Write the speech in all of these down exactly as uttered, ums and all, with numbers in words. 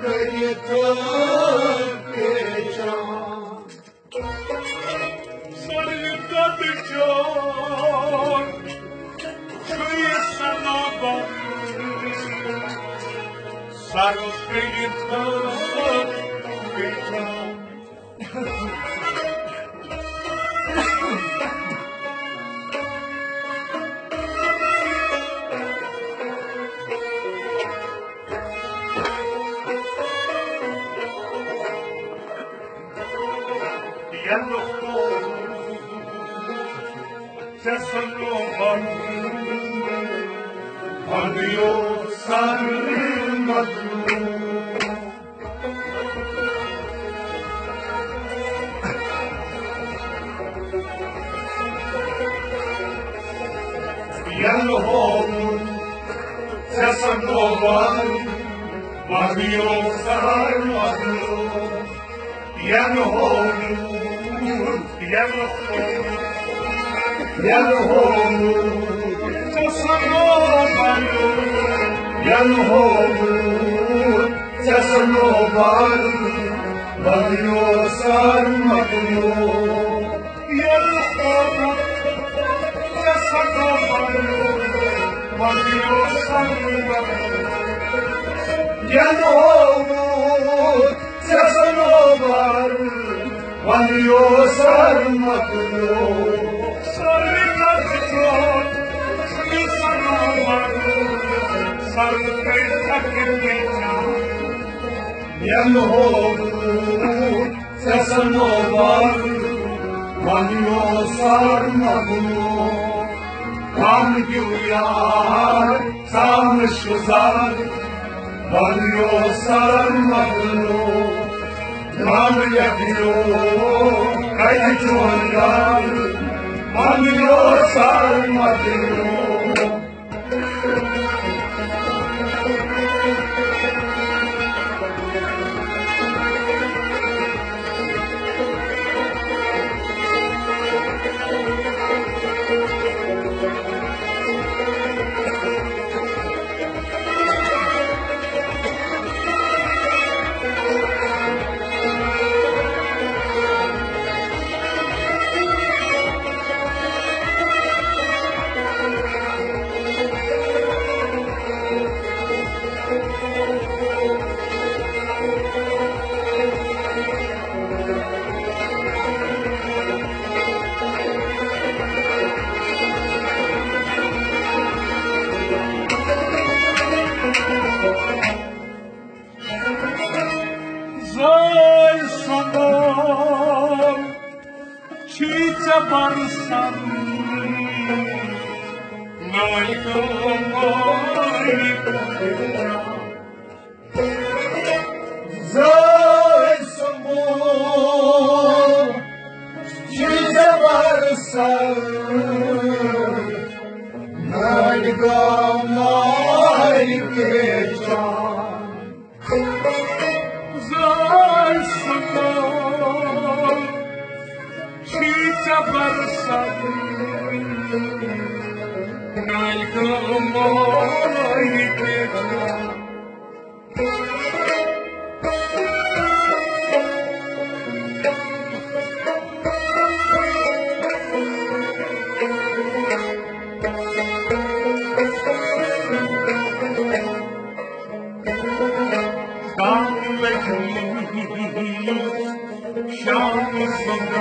کٔرِتھ پیچان۔ سرقت چون چھُے صنابر، سر کٔرِتھ پیچان۔ یَنہٕ ہووُتھ ژےٚ سُہ لوبر، بنیو سر مظلوم۔ یَنہٕ ہووُتھ ژےٚ سُہ لوبر، بنیو سر مظلوم۔ یَنہٕ ہووُتھ، یَنہٕ ہووُتھ، یَنہٕ ہووُتھ ژےٚ سُہ لوبر، یَنہٕ ہووُتھ ژےٚ سُہ لوبر، بنیو سر مظلوم۔ یَنہٕ ہووُتھ ژےٚ سُہ لوبر، بنیو سر مظلوم۔ یَنہٕ ہووُتھ ژےٚ سُہ لوبر، بنیو سر مظلوم۔ سر کتھ چھُ، یہِ سر مظلوم، سر کتھ چھُ۔ یَنہٕ ہووُتھ ژےٚ سُہ لوبر، بنیو سر مظلوم۔ غم دیو یار، ژامنہٕ شُزار، بنیو سر مظلوم۔ غم یتیو، کتہِ چون یار، بنیو سر مظلوم۔ زٲے سُنٛد چھی ژےٚ برسن، نٲلۍ کٲم مٲلۍ۔ زٲے سُنٛد چھی ژےٚ برسن، نٲلۍ کٲم مٲلۍ پیچان۔ زٲے سُنٛد چھی ژےٚ برسن، نٲلۍ کٲم مٲلۍ پیچان۔ دام لٔجمٕژ شام سُنٛد،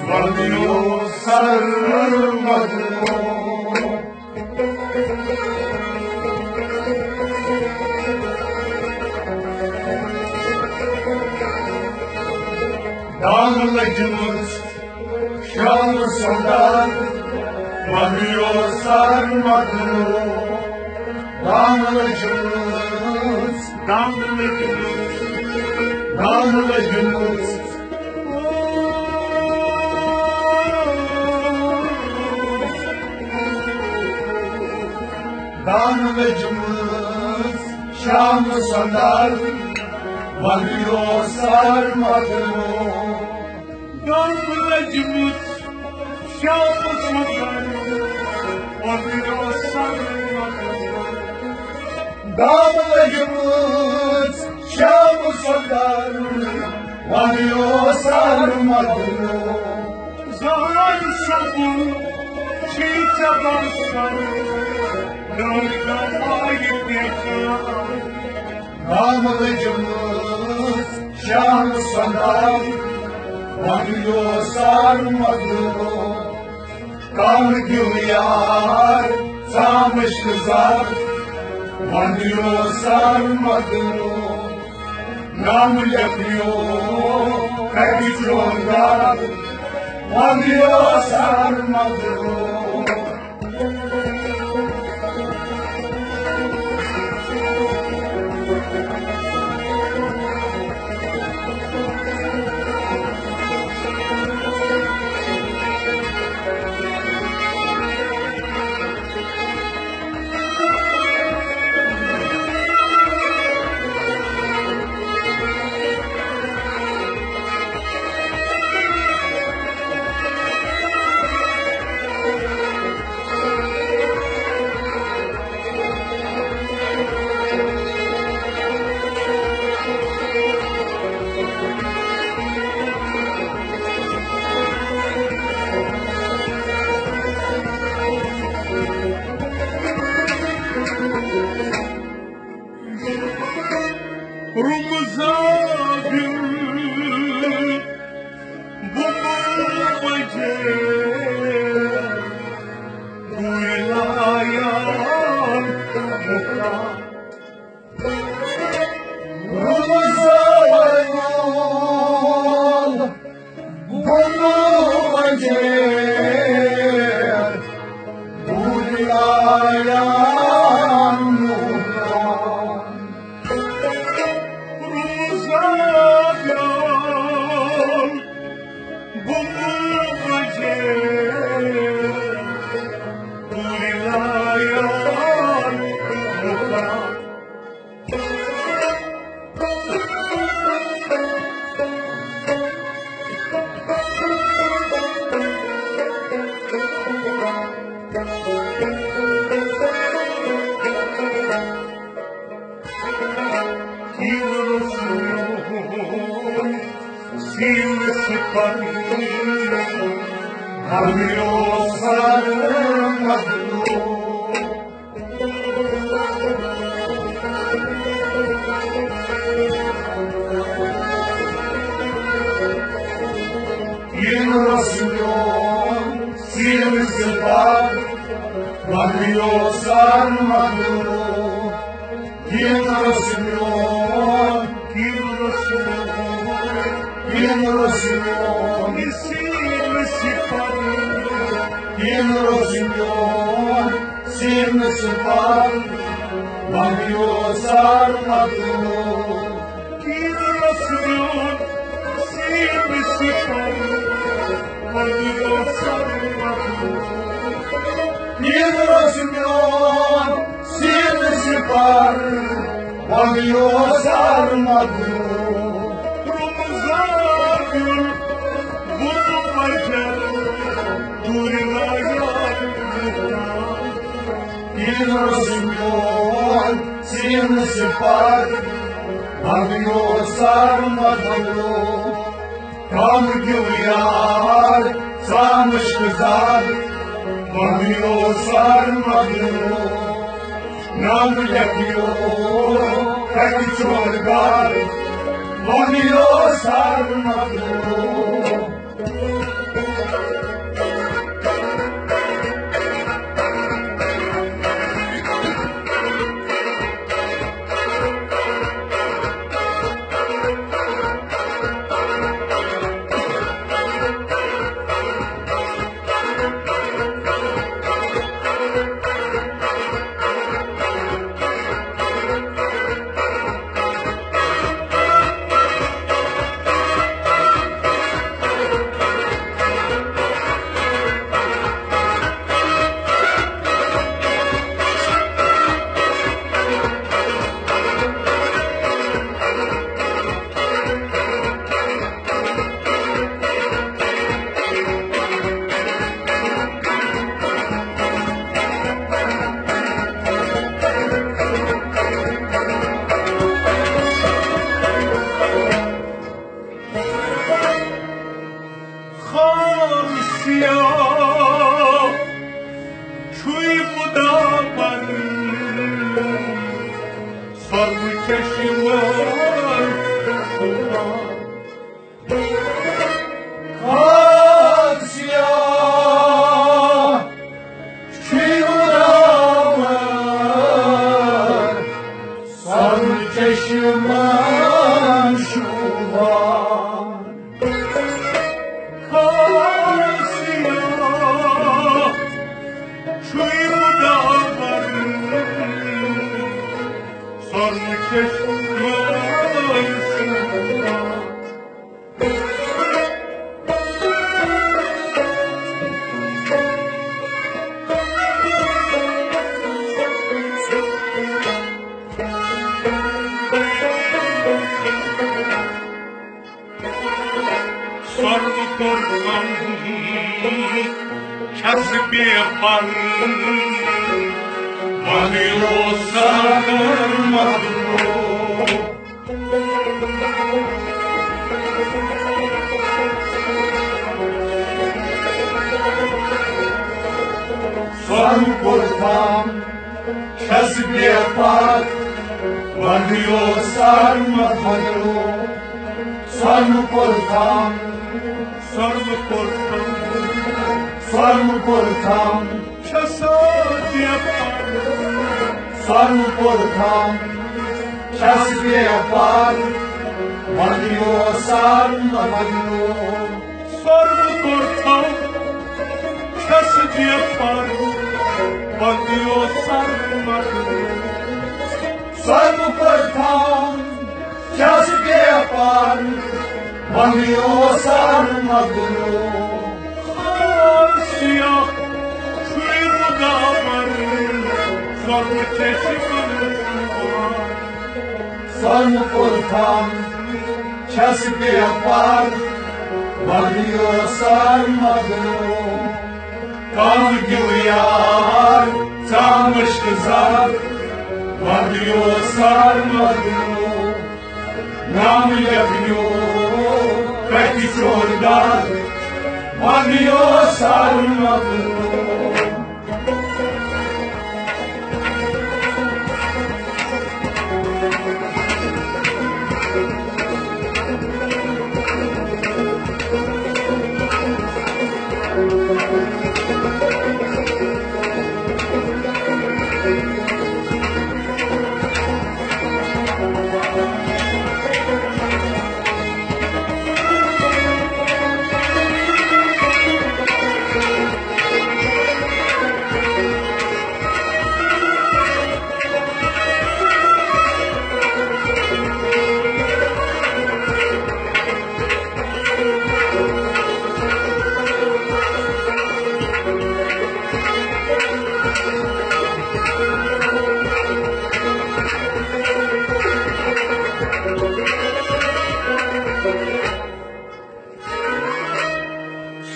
وَنیو سر مظلوم۔ دام لٔجمٕژ شام سُنٛد، وَنیو سر مظلوم۔ دام لٔجمٕژ، دام لٔجمٕژ، دام لٔجمٕژ۔ دام لٔجمٕژ شام سُنٛد، وَنیو سر مظلوم۔ دام لٔجمٕژ شام سُنٛد، وَنیو سر مظلوم۔ دام لٔجمٕژ شام سردار، وَنیو سر مدرو۔ زہرن سکوٗن چھی ژےٚ باسان، نٲنۍ گواہی پیچان۔ دام لٔجمٕژ شام سردار، وَنیو سر مدرو۔ کم دیو یار، ژامش زار، وندیو سر مدرو۔ نام لیکھیو، کتہِ چون گھر، وندیو سر مدرو۔ رمضان بُمہٕ بجے بُلایان مُکان۔ رمضان بُمہٕ بجے بُلایان مُکان۔ رمضان بُمہٕ بجے بُلایان مُکان۔ سیٖنہٕ سِپر، ہمیو سر مدرو۔ یِن رسمیون سیٖنہٕ سِپر، وَنیو سر مدرو۔ یِن رسمیون، یِن رسمیون، یِن رسمیون سیٖنہٕ سِپر، یِن رسمیون سیٖنہٕ سِپر، وَنیو سر مدرو۔ یِن رسمیون سیٖنہٕ سِپر، وَنیو سر مدرو۔ یِن رسمیون سیٖنہٕ سِپر، وَنیو سر مدرو۔ رمضان بُمہٕ بجے بُلایان مُکان۔ یِن رسمیون سیٖنہٕ سِپر، وَنیو سر مدرو۔ کم دیو یار، ژامش زار، وَنیو سر مدرو۔ نام لیکھیو، کتہِ چون گھر، وَنیو سر مدرو۔ سیاہ چھُے مُدامَن، سۄرمہٕ چشمہٕ چھُ خاک سیاہ چھُے مُدامَن، سۄرمہٕ چشمہٕ چھُ خاک سیاہ چھُے مُدامَن، سۄرمہٕ چشمہٕ چھُ خاک۔ سۄرمہٕ کوٚر تھم، چھَس بے پر، وَنیو سر مدنو۔ سۄرمہٕ کوٚر تھم، چھَس بے پر، وَنیو سر مدنو۔ سۄرمہٕ کوٚر تھم، سۄرمہٕ کوٚر تھم، سۄرمہٕ کوٚر تھم، چھَس بے پر، سۄرمہٕ کوٚر تھم، چھَس بے پر، وَنیو سر مدنو۔ سۄرمہٕ کوٚر تھم، چھَس بے پر، وَنیو سر مدنو۔ سۄرمہٕ کوٚر تھم، چھَس بے پر، وَنیو سر مدنو۔ خاک سیاہ چھُے مُدامَن، سۄرمہٕ چشمہٕ چھُ خاک۔ سۄرمہٕ کوٚر تھم، چھَس بے پر، وَنیو سر مدنو۔ کم دِل یار، ژامُت زر، وَنیو سر مدنو۔ نام لیکھنیو کتہِ چوردار، وَنیو سر مدنو۔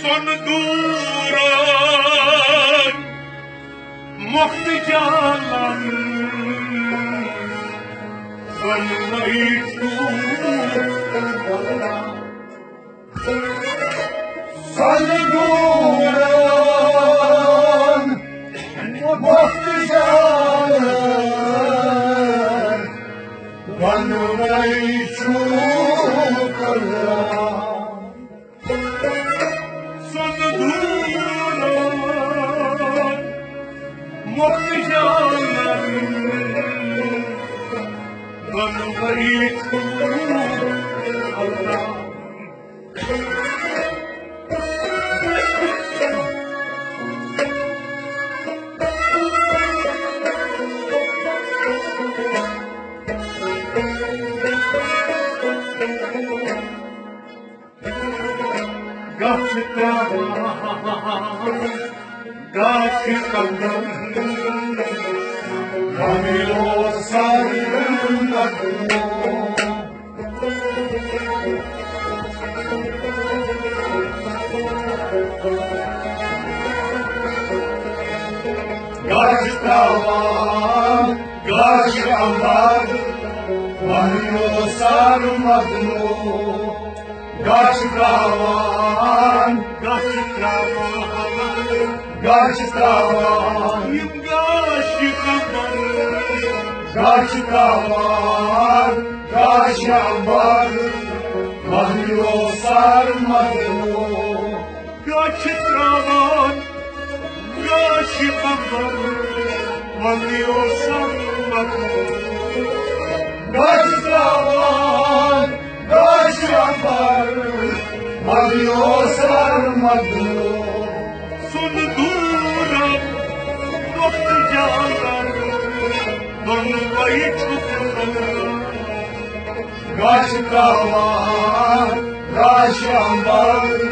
سۄنہٕ دوٗرن مۄختہٕ جالن، سۄنہٕ نٔے چھُ سۄنہٕ دوٗرن مۄختہٕ جالن، وَنہٕ نٔے چھُ کلام۔ سۄنہٕ دوٗرن مۄختہٕ جالن، وَنہٕ نٔے چھُ کلام۔ گژھ ترٛاوان، گژھ کندن، وَنیو سر مدنو۔ گژھ ترٛاوان، گژھ اندر، وَنیو سر مدنو۔ گاش تراوان، گاش تراوان، گاش تراوان۔ یِم گاش قمبر، گاش تراوان، گاش عنبر، مدیو سر مدیو۔ گاش تراوان، گاش قمبر، مدیو سر مدیو۔ گاش تراوان، گاش عنبر، مدیو سر مدیو۔ سُن دوٗرم وقت جانور، دۄنوَے چھُ خطرٕ۔ گاش تراوان، گاش عنبر،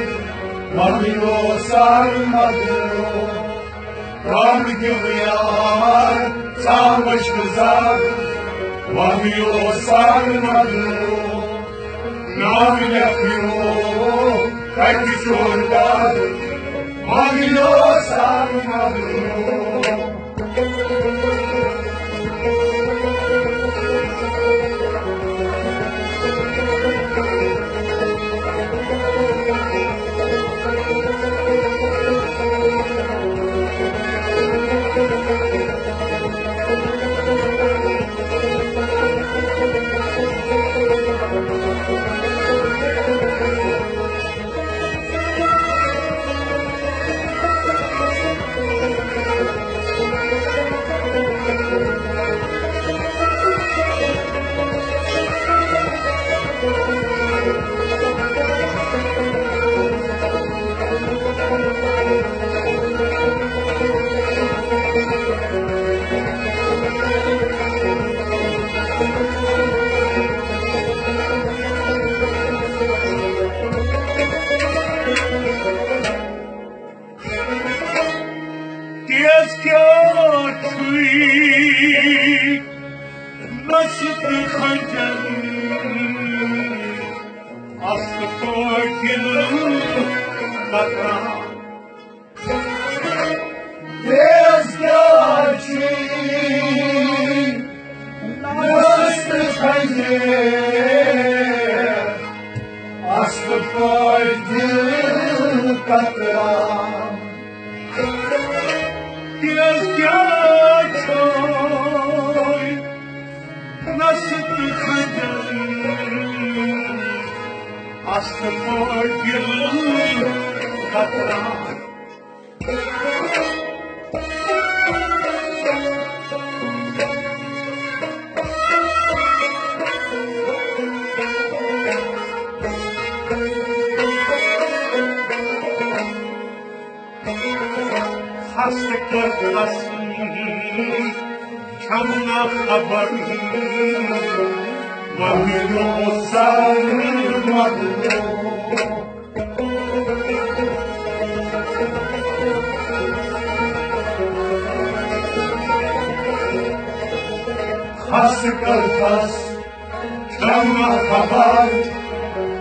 مدیو سر مدیو۔ کامرٕکۍ یار، ژامٕچ غذا، وَنیو سر مدیو۔ ناو لیکھیو، کَتہِ چون گَر، وَنیو سر مدیو۔ تیز کیٛاہ چھُے نَس تہٕ خنجر، اَصٕل پٲٹھۍ دِلہٕ کتران۔ تیز کیٛاہ چھُے نَس تہٕ خنجر، اَصٕل پٲٹھۍ دِلہٕ کتران۔ تیز کیٛاہ چھُے نَس تہٕ خنجر، اَصٕل پٲٹھۍ دِلہٕ کتران۔ ہست کٔرتس چھم نہ خبر، مدیو سر مدیو۔ ہست کٔرتس چھم نہ خبر،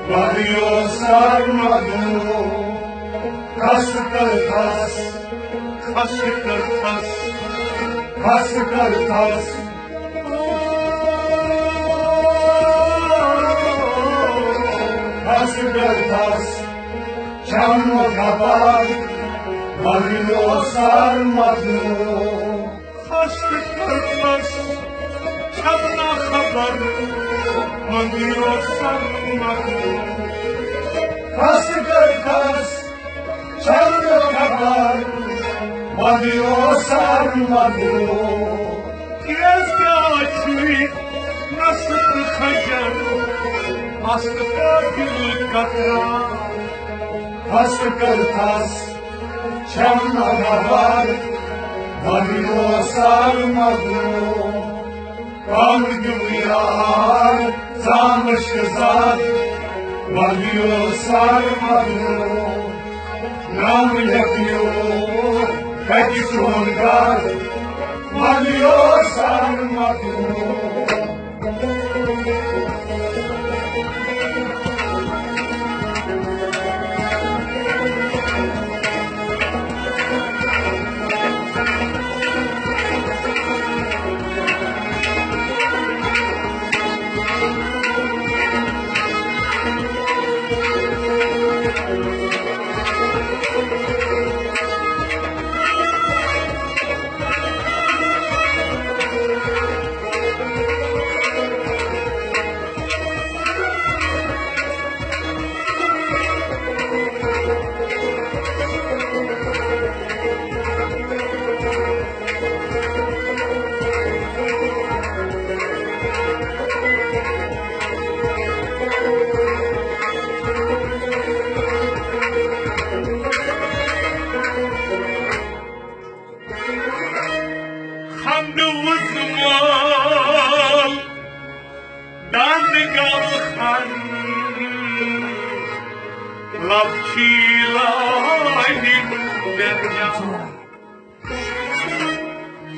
مدیو سر مدیو۔ ہست کٔرتس، ہست کٔرتس، ہست کٔرتس۔ ہست کٔرتس چھم نہ خبر، مدیو سر مدیو۔ ہست کٔرتس چھم نہ خبر، مدیو سر مدیو۔ ہست کٔرتس چھم نہ خبر، مدیو سر مدیو۔ تیز کیٛاہ چھُے نَس تہٕ خنجر، اَصٕل پٲٹھۍ دِلہٕ کتران۔ ہست کٔرتس چھم نہ خبر، مدیو سر مدیو۔ کامرٕکۍ یار، ژامٕچ غذا، مدیو سر مدیو۔ ناو لیکھیو، کتہِ چون گھر، مدیو سر مدیو۔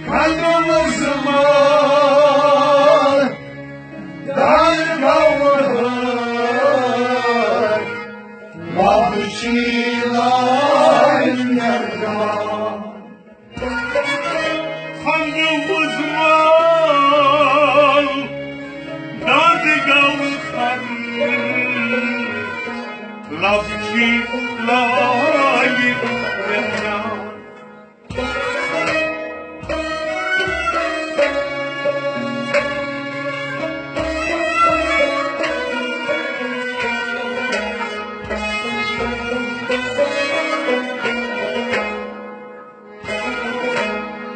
قدمس منٛز درگاہ وٲرۍ، لب چھی لٲلۍ مےٚ گمان۔ قدمس منٛز درگاہ وٲرۍ، لب چھی لٲلۍ مےٚ گمان۔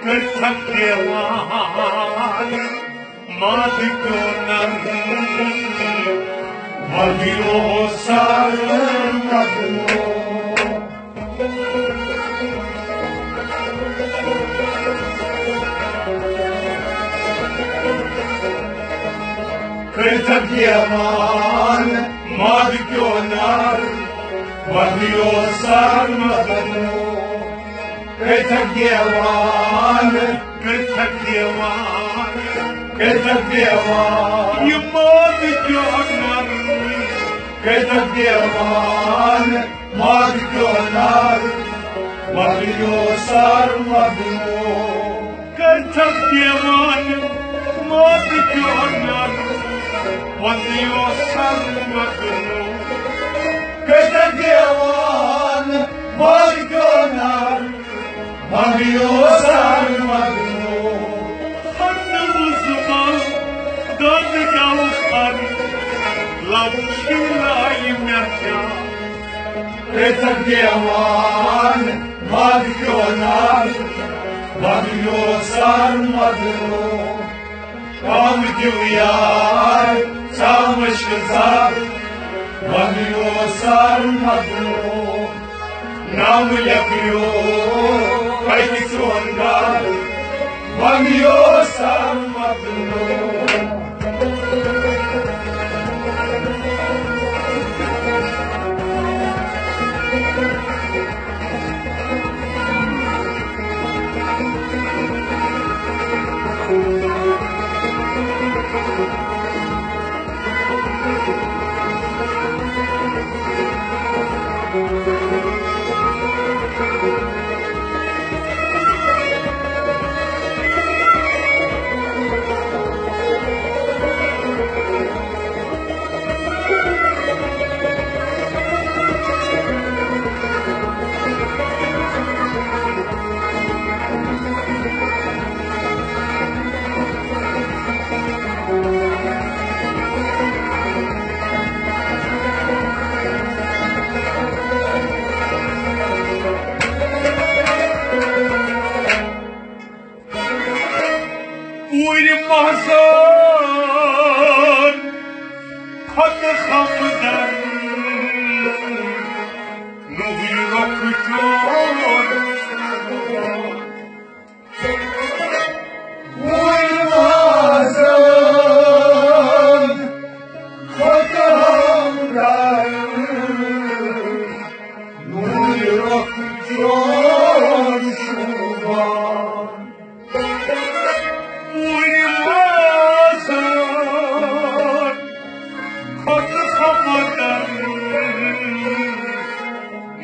کٔرۍتھکھ دیوان ماد کیو نر، مدیو سر مدنو۔ کٔرۍتھکھ دیوان ماد کیو نر، مدیو سر مدنو۔ کٔرۍتھکھ دیوان، کٔرۍتھکھ دیوان، کٔرۍتھکھ دیوان۔ یہِ ماد کیو نر، کٔرۍتھکھ دیوان، ماد کیو نر، مدیو سر مدنو۔ کٔرۍتھکھ دیوان، ماد کیو نر، مدیو سر مدنو۔ کٔرۍتھکھ دیوان، ماد کیو نر، مدیو سر مدنو۔ ہنٛد زُبان دۄد گٮ۪و کھن، لب چھِ لایہِ مےٚ کیٛاہ۔ کٔرۍتھکھ دیوان مد کیو نر، مدیو سر مدنو۔ کم دیو یار، سامش زار، مدیو سر مدنو۔ نام لیکھیو، کتہِ چون گھر؟ بنگیو سر مدنو۔ پوٗرِ محضر کھۄتہٕ خفدر نوٚوُے رۄخ چون۔ پوٗرِ محضر کھۄتہٕ خفدر نوٚوُے رۄخ چون شوٗبان۔ پوٗرِ محضر کھۄتہٕ خفدر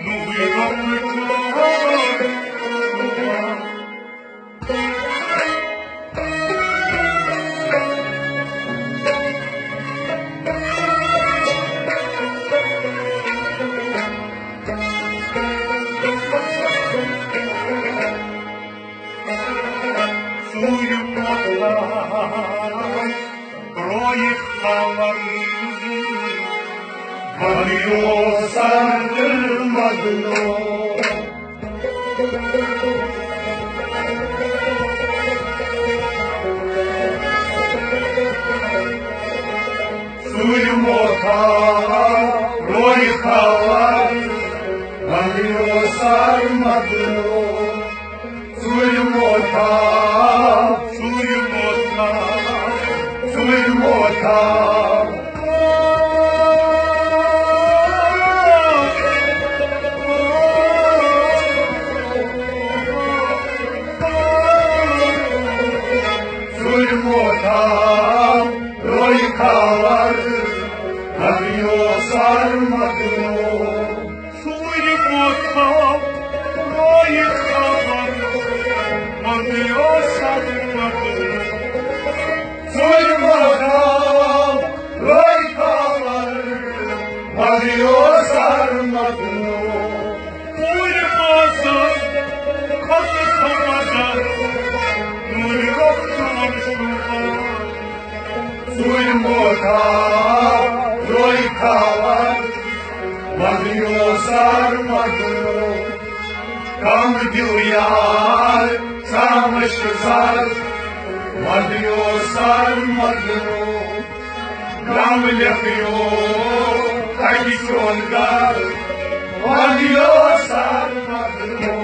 نوٚوُے رۄخ چون۔ سوٗرۍ مۄغلان رویہِ خاوَن، بنیو سر مدنو۔ سوٗرۍ مۄغلان رویہِ خاوَن، بنیو سر مدنو۔ سوٗرۍ مۄغلان، سوٗرۍ مۄغلان، سوٗرۍ مۄغلان۔ کم دیو یار، سامش زار، ودیو سر مدنو، کم لیکھیو، اکی چون گار، ودیو سر مدنو۔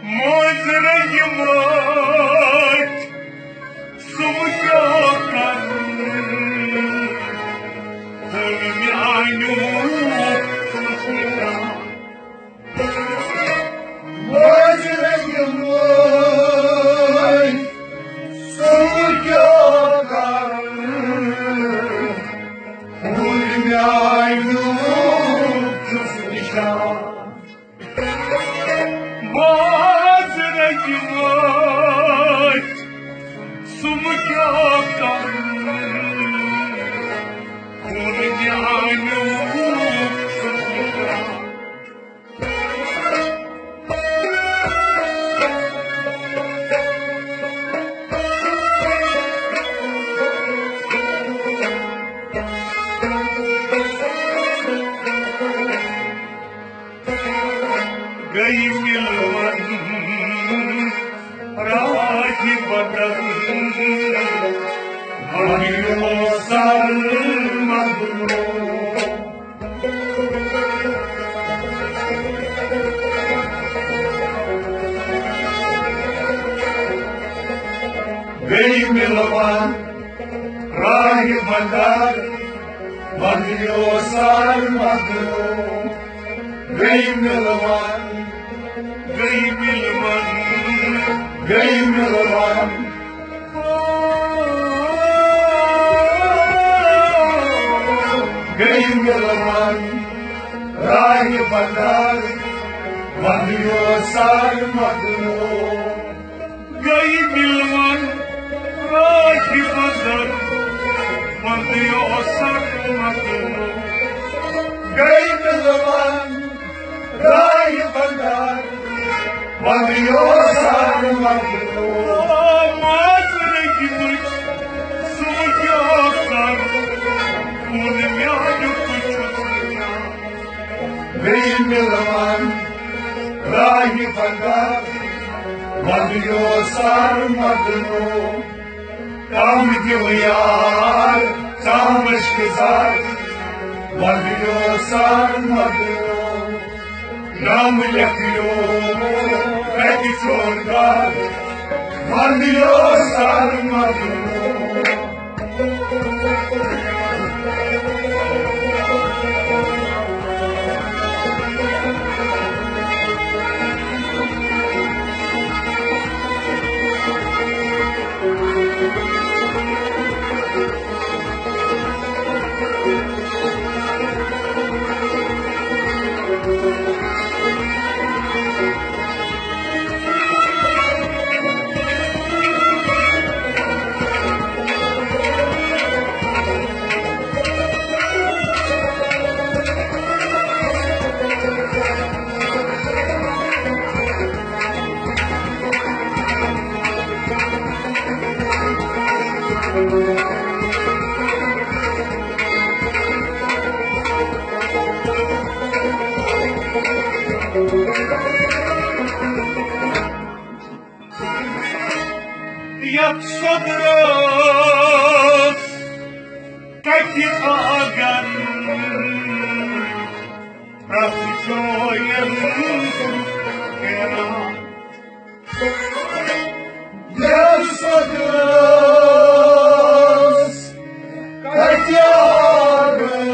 مٲنٛزِ رنٛگہِ مٲٹھۍ سُم کیٛاہ کرٕ، تُل میٛانیُک مٲنٛزِ رنٛگہِ مٲٹھۍ سُم کیٛاہ کرٕ، تُل میٛانیُک چھُس نِشان۔ مٲنٛزِ رنٛگہِ مٲٹھۍ سُم کیٛاہ کرٕ، خوٗن میٛانیُک چھُس نِشان۔ گٔے مِلوَن راہہِ بدل، مَنٛگیو سر مَنٛگنو۔ گٔے مِلوَن راہہِ بدل، مَنٛگیو سر مَنٛگنو۔ گٔے مِلوَن، گٔے مِلوَن، گٔے مِلوَن، گٔے مِلوَن راہہِ بدل، مَنٛگیو سر مَنٛگنو۔ گٔے مِلوَن راہہِ بدل، مَنٛگیو سر مَنٛگنو۔ گٔے مِلوَن راہہِ بدل، مَنٛگیو سر مَنٛگنو۔ مٲنٛزِ رنٛگہِ مٲٹھۍ سُم کیٛاہ کرٕ، خوٗن میٛانیُک چھُس نِشان۔ گٔے مِلوَن راہہِ بدل، مَنٛگیو سر مَنٛگنو۔ کم دیو یار، کم رشتہٕ دار، مَنٛگیو سر مَنٛگنو۔ نام لیکھیو، کتہِ چون گھر، مَنٛگیو سر مَنٛگنو۔ یتھ سۄدرس کتہِ آنگن، پرٛٮ۪تھ جاین پھیران۔ یتھ سۄدرس کتہِ آنگن،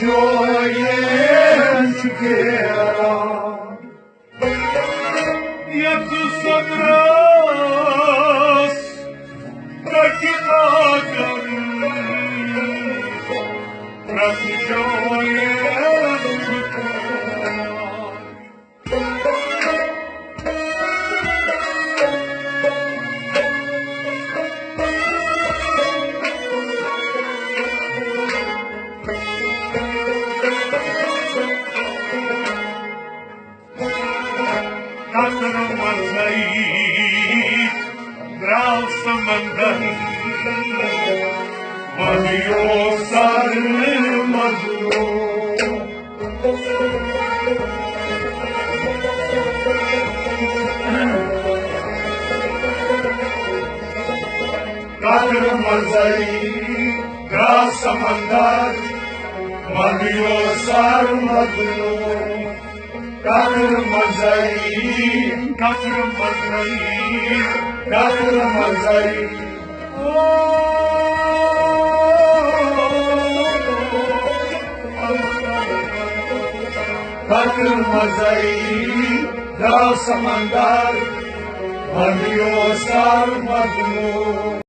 جویین چھُ پھیران۔ یتھ صدرس ترکہِ لاگن، پرٛٮ۪تھ جویین چھُ پھیران۔ قطرٕ منٛزَے درٛاو سمندر، بنیو سر مظلوم۔ قطرٕ منٛزَے درٛاو سمندر، بنیو سر مظلوم۔ قطرٕ منٛزَے، قطرٕ منٛزَے، قطرٕ منٛزَے۔ قطرٕ منٛزَے درٛاو سمندر، بنیو سر مظلوم۔